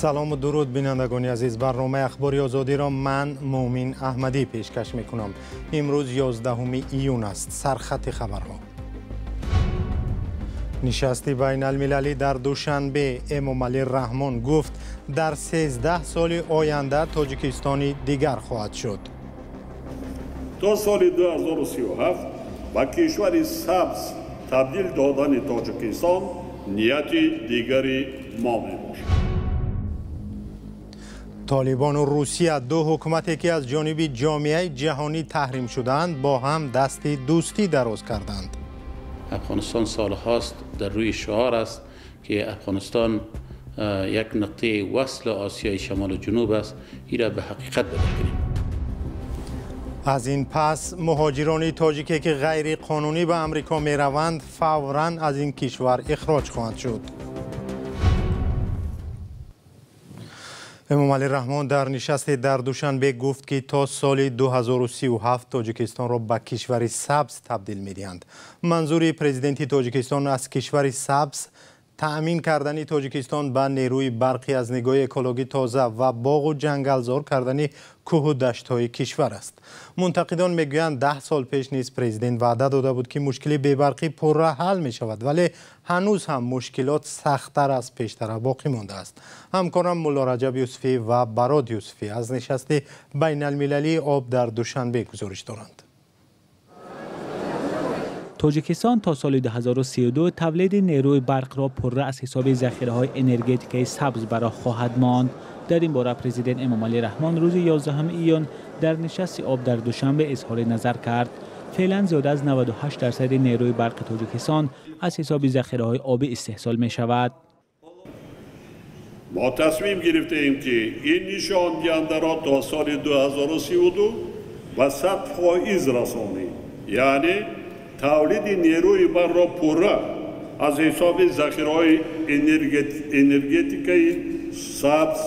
Салому дуруд, бинандагони азиз. Барномаи Ахбори Озодиро ман, Муъмин Аҳмадӣ, пешкаш мекунам. Имрӯз 11 июн аст. Сархати хабарҳо. Нишасти байналмилалӣ дар Душанбе. Эмомалӣ Раҳмон гуфт, дар 13 соли оянда Тоҷикистони дигар хоҳад шуд. То соли 2037 ба кишвари сабз табдил додани Тоҷикистон нияти дигари мо мебошад. Толибону Русия, ду ҳукумате ки аз ҷониби ҷомеаи ҷаҳонӣ таҳрим шудаанд, бо ҳам дасти дӯстӣ дароз карданд. Афғонистон солҳост дар рӯи шиор аст, ки Афғонистон як нуқтаи васл Осиёи шимолу ҷануб аст. Инро ба ҳақиқат бадал кунем. Аз ин пас муҳоҷирони тоҷике, ки ғайриқонунӣ ба Амрико мераванд, фавран аз ин кишвар ихроҷ хоҳанд шуд. Эмомалӣ Раҳмон дар нишасте дар Душанбе гуфт, ки то соли 2037 Тоҷикистонро ба кишвари сабз табдил медиҳанд. Манзури президенти Тоҷикистон аз кишвари сабз таъмин кардани Тоҷикистон ба нерӯи барқӣ аз нигоҳи экологӣ тоза ва боғу ҷангалзор кардани кӯҳу даштҳои кишвар аст. Мунтақидон мегӯянд, 10 сол пеш низ президент ваъда дода буд, ки мушкили бебарқӣ пурра ҳал мешавад, вале ҳанӯз ҳам мушкилот сахттар аз пештара боқӣ мондааст. Ҳамкорам Мулло Раҷаб Юсуфӣ ва Барод Юсуфӣ аз нишасти байналмилалии об дар Душанбе гузориш доранд. Тоҷикистон то соли 2032 тавлиди нерӯи барқро пурра аз ҳисоби захираҳои энергетикаи сабз ба роҳ хоҳад монд. Дар ин бора президент Эмомалӣ Раҳмон рӯзи 11 июн дар нишасти об дар Душанбе изҳори назар кард. Феълан зиёда аз 98% нерӯи барқи Тоҷикистон аз ҳисоби захираҳои обӣ истеҳсол мешавад. Мо тасмим гирифтаем, ки ин нишондиҳандаро то соли 2032 ба 100% расонем, яъне тавлиди нерӯи барқро пурра аз ҳисоби захираҳои энергетикаи сабз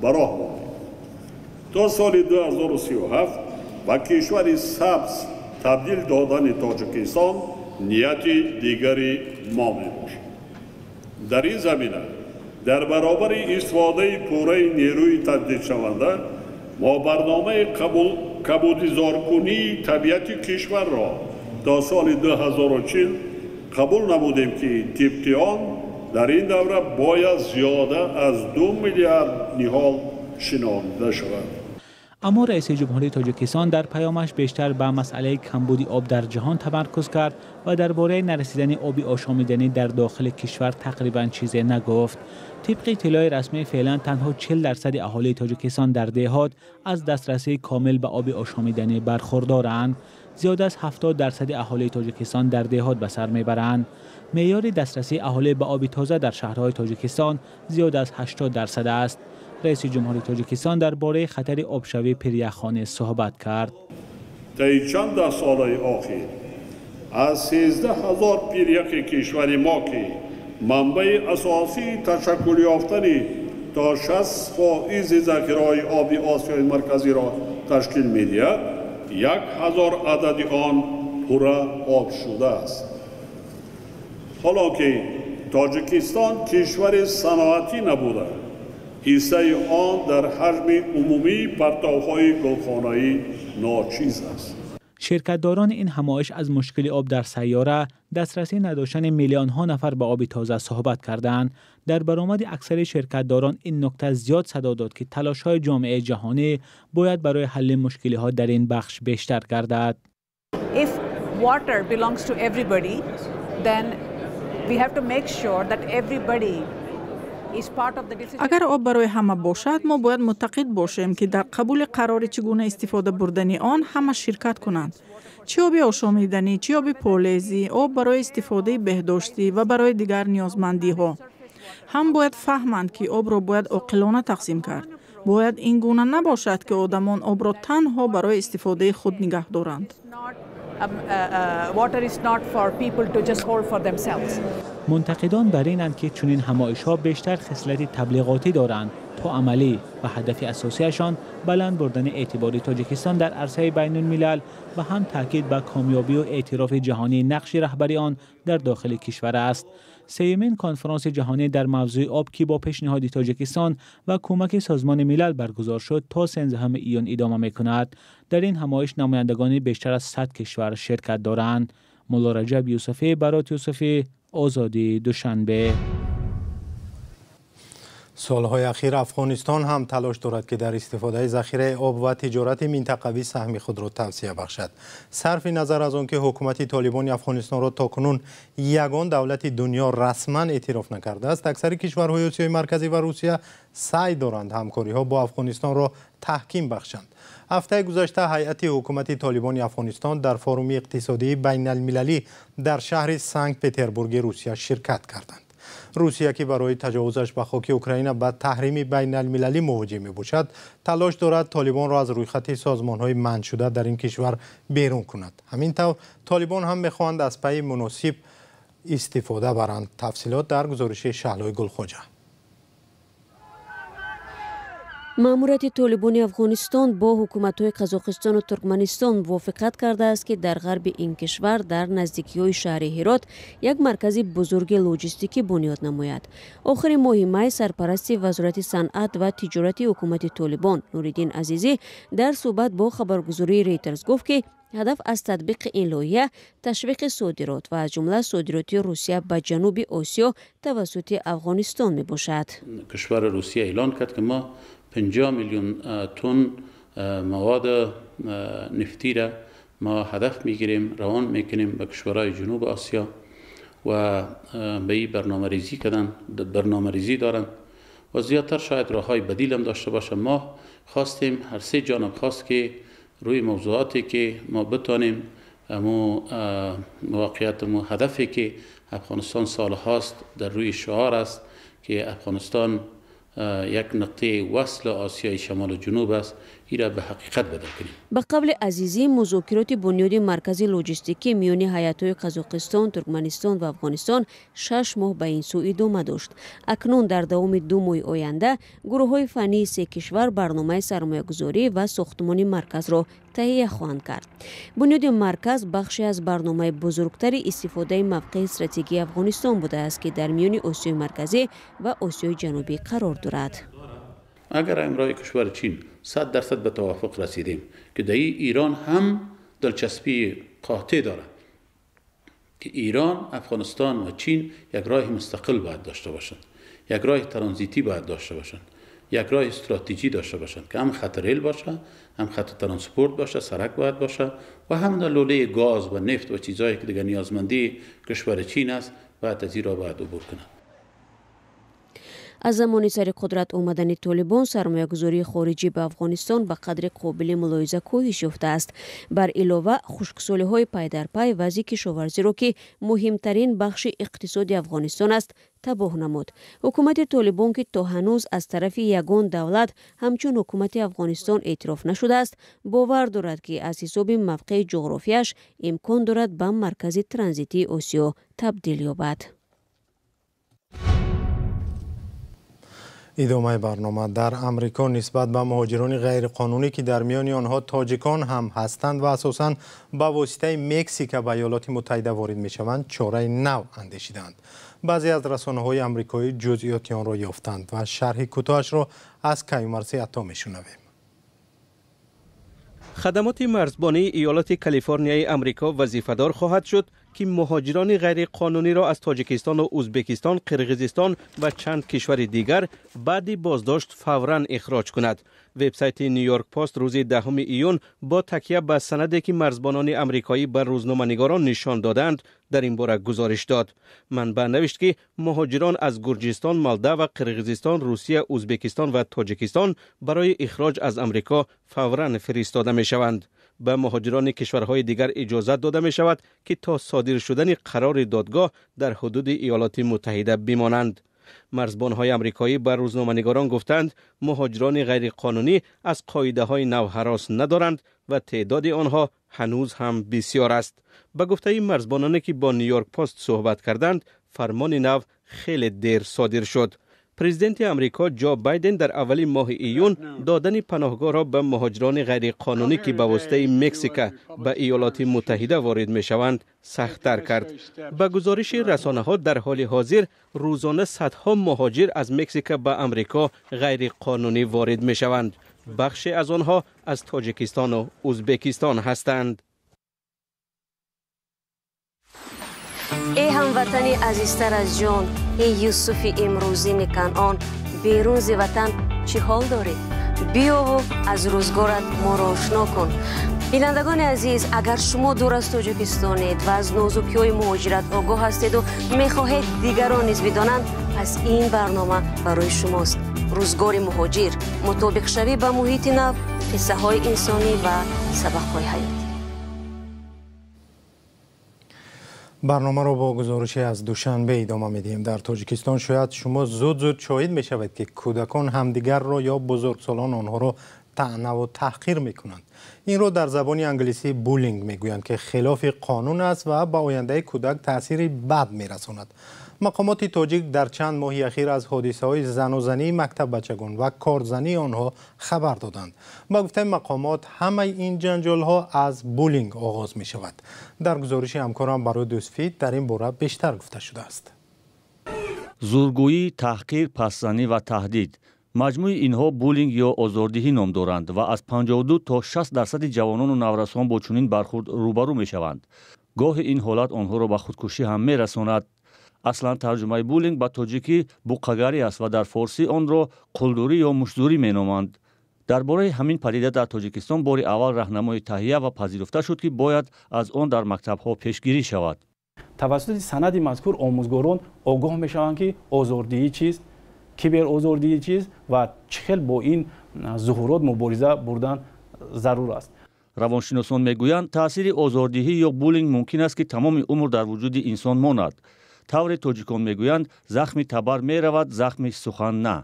ба роҳ монем. То соли 2037 ба кишвари сабз табдил додани Тоҷикистон нияти дигари мо мебошад. Дар ин замина дар баробари истифодаи пурраи нерӯи таҷдидшаванда мо барномаи кабудизоркунии табиати кишварро то соли 2040 қабул намудем, ки тибқи он дар ин давра бояд зиёда аз 2 миллиард ниҳол шинонида шавад. Аммо раиси ҷумҳурии Тоҷикистон дар паёмаш бештар ба масъалаи камбуди об дар ҷаҳон тамаркуз кард ва дар бораи нарасидани оби ошомиданӣ дар дохили кишвар тақрибан чизе нагуфт. Тибқи иттилои расмӣ, феълан танҳо 40% аҳолии Тоҷикистон дар деҳот аз дастрасии комил ба оби ошомиданӣ бархурдоранд. Зиёда аз 70% аҳолии Тоҷикистон дар деҳот ба сар мебаранд. Меъёри дастрасии аҳолӣ ба оби тоза дар шаҳрҳои Тоҷикистон зиёда аз 80% аст. Раиси ҷумҳурии Тоҷикистон дар бораи хатари обшавии пиряхона суҳбат кард. Таи чанд даҳсолаи охир аз 13 000 пиряхи кишвари мо, ки манбаи асосии ташаккул ёфтани то 60% захираҳои оби Осиёи Марказиро ташкил медиҳад, 1000 адади он пурра об шудааст. Ҳоло ки Тоҷикистон кишвари саноатӣ набуда, ҳиссаи он дар ҳаҷми умумии партовҳои гулхонаӣ ночиз аст. Ширкатдорони ин ҳамоиш аз мушкили об дар сайёра, дастрасӣ надоштани миллионҳо нафар ба оби тоза суҳбат карданд. Дар баромади аксари ширкатдорон ин нукта зиёд садо дод, ки талошҳои ҷомеаи ҷаҳонӣ бояд барои ҳалли мушкилиҳо дар ин бахш бештар гардад. If water belongs to everybody, then we have to make sure that everybody is part of the decision. Агар об барои ҳама бошад, мо бояд муътақид бошем, ки дар қабули қарори чӣ гуна истифода бурдани он ҳама ширкат кунанд, чӣ оби ошомиданӣ, чӣ оби полезӣ, об барои истифодаи беҳдоштӣ ва барои дигар ниёзмандиҳо. Ҳам бояд фаҳманд, ки обро бояд оқилона тақсим кард. Бояд ин гуна набошад, ки одамон обро танҳо барои истифодаи худ нигаҳ доранд. Water is not for people to just hold for themselves. Мунтақидон бар инанд, ки чунин ҳамоишҳо бештар хислати таблиғотӣ доранд. то амалӣ ва ҳадафи асосияшон баланд бурдани эътибори Тоҷикистон дар арсаи байнулмилал ва ҳам таъкид ба комёбию эътирофи ҷаҳонии нақши раҳбари он дар дохили кишвар аст. Сеюмин конфронси ҷаҳонӣ дар мавзӯи об, ки бо пешниҳоди Тоҷикистон ва кӯмаки Созмони Милал баргузор шуд, то 13 июн идома мекунад. Дар ин ҳамоиш намояндагони бештар аз 100 кишвар ширкат доранд. Мулло Раҷаб Юсуфӣ, Барот Юсуфӣ, Озодӣ, Душанбе. Солҳои ахир Афғонистон ҳам талош дорад, ки дар истифодаи захираи об ва тиҷорати минтақавӣ саҳми худро тавсия бахшад. Сарфи назар аз он ки ҳукумати Толибони Афғонистонро то кунун ягон давлати дунё расман эътироф накардааст, аксари кишварҳои Осиёи Марказӣ ва Русия саъй доранд ҳамкориҳо бо Афғонистонро таҳким бахшанд. Ҳафтаи гузашта ҳайати ҳукумати Толибони Афғонистон дар форуми иқтисодии байналмилалӣ дар шаҳри Санкт Петербурги Русия ширкат карданд. Русия, ки барои таҷовузаш ба хоки Украина ба таҳрими байналмилалӣ мувоҷеҳ мебошад, талош дорад Толибонро аз рӯйхати созмонҳои манъшуда дар ин кишвар берун кунад. Ҳамин тавр Толибон ҳам мехоҳанд аз пайи муносиб истифода баранд. Тафсилот дар гузориши Шаҳлои Гулхоҷа. Маъмурияти Толибони Афғонистон бо ҳукуматҳои Қазоқистону Туркманистон мувофиқат кардааст, ки дар ғарби ин кишвар дар наздикиҳои шаҳри Ҳирот як маркази бузурги лоҷистикӣ бунёд намояд. Охири моҳи май сарпарасти Вазорати санъат ва тиҷорати ҳукумати Толибон Нуриддин Азизӣ дар суҳбат бо хабаргузории Рейтерс гуфт, ки ҳадаф аз татбиқи ин лоиҳа ташвиқи содирот ва аз ҷумла содироти Русия ба ҷануби Осиё тавассути Афғонистон мебошад. Кишвари Русия эълон кард, ки мо 50 میلیون تن مواد نفتی را ما هدف میگیریم، روان میکنیم به کشورهای جنوب آسیا و به این برنامه ریزی کردن، برنامه ریزی دارن و زیادتر شاید راه های بدیل هم داشته باشه. ما خواستیم، هر سه جانب خواست که روی موضوعاتی که ما بتانیم امو واقعیت مو هدفی که افغانستان سال هاست در روی شعار است که افغانستان یک نقطه وصل آسیای شمال و جنوب است، این را به حقیقت بدل کنیم. به قول عزیزی، مذاکرات بنیاد مرکز لوجستیکی میان هیئت‌های قزاقستان، ترکمنستان و افغانستان 6 ماه به این سو ادامه داشت. اکنون در دوام 2 ماه آینده گروه‌های فنی سه کشور برنامه سرمایه‌گذاری و ساختمان مرکز را تهیه خواهند کرد. بنیاد مرکز بخشی از برنامه بزرگتر استفاده موقع استراتژیک افغانستان بوده است که در میان آسیای مرکزی و آسیای جنوبی قرار دارد. اگر امرای کشور چین 100% به توافق رسیدیم که در ایران هم دلچسپی قاطع دارد که ایران، افغانستان و چین یک راه مستقل باید داشته باشند، یک راه ترانزیتی باید داشته باشند، یک راه استراتژی داشته باشند که هم خط ریل باشه، هم خط ترانسپورت باشه، سرک باید باشه و هم در لوله گاز و نفت و چیزهایی که دیگه نیازمندی کشور چین است باید از این راه باید عبور کنند. از زمان سر قدرت آمدن طالبان سرمایه‌گذاری خارجی به افغانستان به قدر قابل ملاحظه کاهش یافته است. بر علاوه خشکسالی‌های پی در پی وضع کشاورزی را که مهمترین بخش اقتصادی افغانستان است تباه نمود. حکومت طالبان که تا هنوز از طرف یگان دولت همچون حکومت افغانستان اعتراف نشده است، باور دارد که از حساب موقع جغرافیش امکان دارد به مرکز ترانزیتی آسیا تبدیل یابد. идомаи барнома. Дар Амрико нисбат ба муҳоҷирони ғайриқонунӣ, ки дар миёни онҳо тоҷикон ҳам ҳастанд ва асосан ба воситаи Мексика ба Иёлоти Муттаҳида ворид мешаванд, чораи нав андешидаанд. Баъзе аз расонаҳои амрикоӣ ҷузъиёти онро ёфтанд ва шарҳи кӯтоҳашро аз Каюмарси Ато мешунавем. Хадамоти марзбонии иёлоти Калифорнияи Амрико вазифадор хоҳад шуд, ки муҳоҷирони ғайриқонуниро аз Тоҷикистону Ӯзбекистон, Қирғизистон ва чанд кишвари дигар баъди боздошт фавран ихроҷ кунад. Вебсайти Нью-Йорк Пост рӯзи 10 июн бо такя ба санаде, ки марзбонони амрикоӣ ба рӯзноманигорон нишон доданд, дар ин бора гузориш дод. Манбаъ навишт, ки муҳоҷирон аз Гурҷистон, Молдава, Қирғизистон, Русия, Ӯзбекистон ва Тоҷикистон барои ихроҷ аз Амрико фавран фиристода мешаванд. Ба муҳоҷирони кишварҳои дигар иҷозат дода мешавад, ки то содир шудани қарори додгоҳ дар ҳудуди Иёлоти Муттаҳида бимонанд. Марзбонҳои амрикоӣ ба рӯзноманигорон гуфтанд, муҳоҷирони ғайриқонунӣ аз қоидаҳои нав ҳарос надоранд ва теъдоди онҳо ҳанӯз ҳам бисёр аст. Ба гуфтаи марзбононе, ки бо Нью-Йорк Пост суҳбат карданд, фармони нав хеле дер содир шуд. Президенти Амрико Ҷо Байден дар аввали моҳи июн додани паноҳгоҳро ба муҳоҷирони ғайриқонунӣ, ки ба воситаи Мексика ба Иёлоти Муттаҳида ворид мешаванд, сахттар кард. Ба гузориши расонаҳо, дар ҳоли ҳозир рӯзона садҳо муҳоҷир аз Мексика ба Амрико ғайриқонунӣ ворид мешаванд. Бахше аз онҳо аз Тоҷикистону Ӯзбекистон ҳастанд. Эй ҳамватани азизтар аз ҷон, эй Юсуфи имрӯзини Канъон, берун зи ватан чӣ ҳол дорӣ? Биёву аз рӯзгорат моро ошно кун. Бинандагони азиз, агар шумо дур аз Тоҷикистонед ва аз нозукиҳои муҳоҷират огоҳ ҳастеду мехоҳед дигарон низ бидонанд, пас ин барнома барои шумост. Рӯзгори муҳоҷир, мутобиқшавӣ ба муҳити нав, қиссаҳои инсонӣ ва сабақҳои ҳаёт. Барномаро бо гузорише аз Душанбе идома медиҳем. Дар Тоҷикистон шояд шумо зуд-зуд шоҳид мешавед, ки кӯдакон ҳамдигарро ё бузургсолон онҳоро таънаву таҳқир мекунанд. Инро дар забони англисӣ буллинг мегӯянд, ки хилофи қонун аст ва ба ояндаи кӯдак таъсири бад мерасонад. Мақомоти тоҷик дар чанд моҳи ахир аз ҳодисаҳои занозании мактаббачагон ва корзании онҳо хабар доданд. Ба гуфтаи мақомот, ҳамаи ин ҷанҷолҳо аз буллинг оғоз мешавад. Дар гузориши ҳамкорам Барои Дӯстфӣ дар ин бора бештар гуфта шудааст. Зургӯӣ, таҳқир, пастзанӣ ва таҳдид. Маҷмӯи инҳо буллинг ё озордиҳӣ ном доранд ва аз 52 то 60% ҷавонону наврасон бо чунин бархурд рӯбарӯ мешаванд. Гоҳе ин ҳолат онҳоро ба худкушӣ ҳам мерасонад. Аслан тарҷумаи буллинг ба тоҷикӣ буққагарӣ аст ва дар форсӣ онро қулдурӣ ё муштзурӣ меноманд. Дар бораи ҳамин падида дар Тоҷикистон бори аввал раҳнамои таҳия ва пазируфта шуд, ки бояд аз он дар мактабҳо пешгирӣ шавад. Тавассути санади мазкур омӯзгорон огоҳ мешаванд, ки озордиҳӣ чист, киберозордиҳӣ чист ва чӣ хел бо ин зуҳурот мубориза бурдан зарур аст. Равоншиносон мегӯянд, таъсири озордиҳӣ ё буллинг мумкин аст, ки тамоми умр дар вуҷуди инсон монад. Тавре тоҷикон мегӯянд, захми табар меравад, захми сухан на.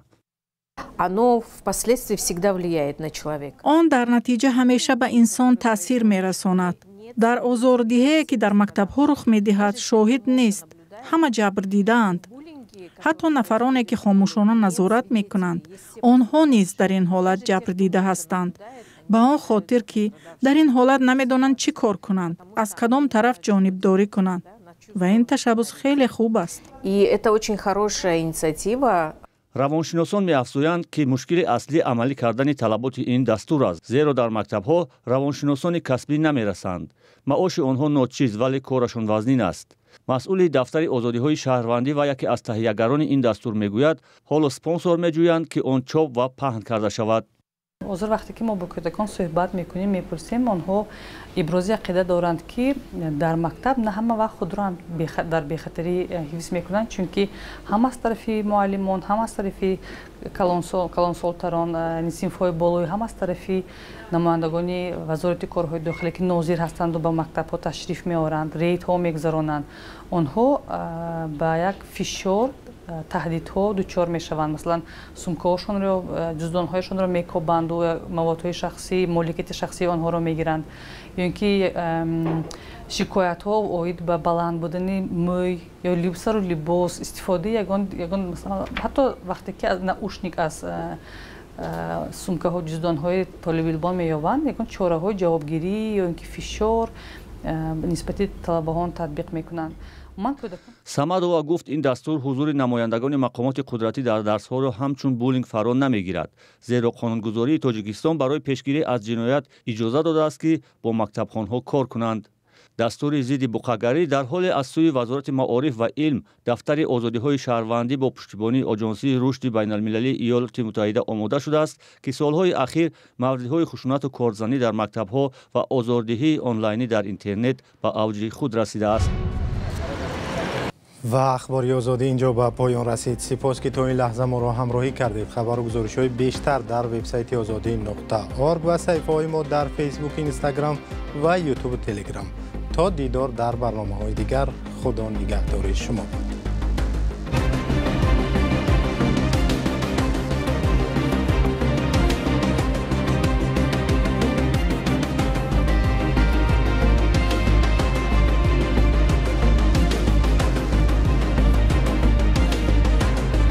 Оно впоследствии всегда влияет на человека. Он дар натиҷа ҳамеша ба инсон таъсир мерасонад. Дар озордиҳие, ки дар мактабҳо рух медиҳад, шоҳид нест. Ҳама ҷабр дидаанд. Ҳатто нафароне, ки хомӯшона назорат мекунанд, онҳо низ дар ин ҳолат ҷабр дида ҳастанд. Ба он хотир, ки дар ин ҳолат намедонанд чӣ кор кунанд, аз кадом тараф ҷонибдорӣ кунанд. Ва ин ташаббус хеле хуб аст. И это очень хорошая инициатива. Равоншиносон меафзоянд, ки мушкили аслӣ амалӣ кардани талаботи ин дастур аст, зеро дар мактабҳо равоншиносони касбӣ намерасанд. Маоши онҳо ночиз, вале корашон вазнин аст. Масъули дафтари озодиҳои шаҳрвандӣ ва яке аз таҳиягарони ин дастур мегӯяд, ҳоло спонсор меҷӯянд, ки он чоп ва паҳн карда шавад. Ҳозир вақте ки мо бо кӯдакон суҳбат мекунем, мепурсем, онҳо ибрози ақида доранд, ки дар мактаб на ҳама вақт худро дар бехатарӣ ҳифз мекунанд, чунки ҳам аз тарафи муаллимон, ҳам аз тарафи калонсолтарон, синфҳои болоӣ, ҳам аз тарафи намояндагони вазорати корҳои дохилӣ, ки нозир ҳастанду ба мактабҳо ташриф меоранд, рейдҳо мегузаронанд, онҳо ба як фишор, таҳдидҳо дучор мешаванд. Масалан, сумкаҳошонро, ҷуздонҳояшонро мекобанду маводҳои шахсӣ, моликияти шахсии онҳоро мегиранд, ё ин ки шикоятҳо оид ба баланд будани мӯй ё сару либос, истифодаи ягон, масалан, ҳатто вақте ки наушник аз сумкаҳо, ҷуздонҳои толибилбон меёбанд, ягон чораҳои ҷавобгирӣ ё ин ки фишор нисбати талабаҳон татбиқ мекунанд. Самадова гуфт, ин дастур ҳузури намояндагони мақомоти қудратӣ дар дарсҳоро ҳамчун буллинг фаро намегирад, зеро қонунгузории Тоҷикистон барои пешгирӣ аз ҷиноят иҷоза додааст, ки бо мактабхонҳо кор кунанд. Дастури зидди буққагарӣ дар ҳоле аз сӯи Вазорати маориф ва илм, дафтари озодиҳои шаҳрвандӣ бо пуштибонии Оҷонсии рушди байналмилалии Иёлоти Муттаҳида омода шудааст, ки солҳои ахир мавридҳои хушунату корзанӣ дар мактабҳо ва озордиҳии онлайнӣ дар интернет ба авҷи худ расидааст. Ва ахбори озодӣ инҷо ба поён расид. Сипос, ки то ин лаҳза моро ҳамроҳӣ кардед. Хабару гузоришҳои бештар дар вебсайти озодӣ.org ва саҳифаҳои мо дар Фейсбук, Инстаграм ва Ютубу Телеграм. То дидор дар барномаҳои дигар, Худо нигаҳдори шумо бод.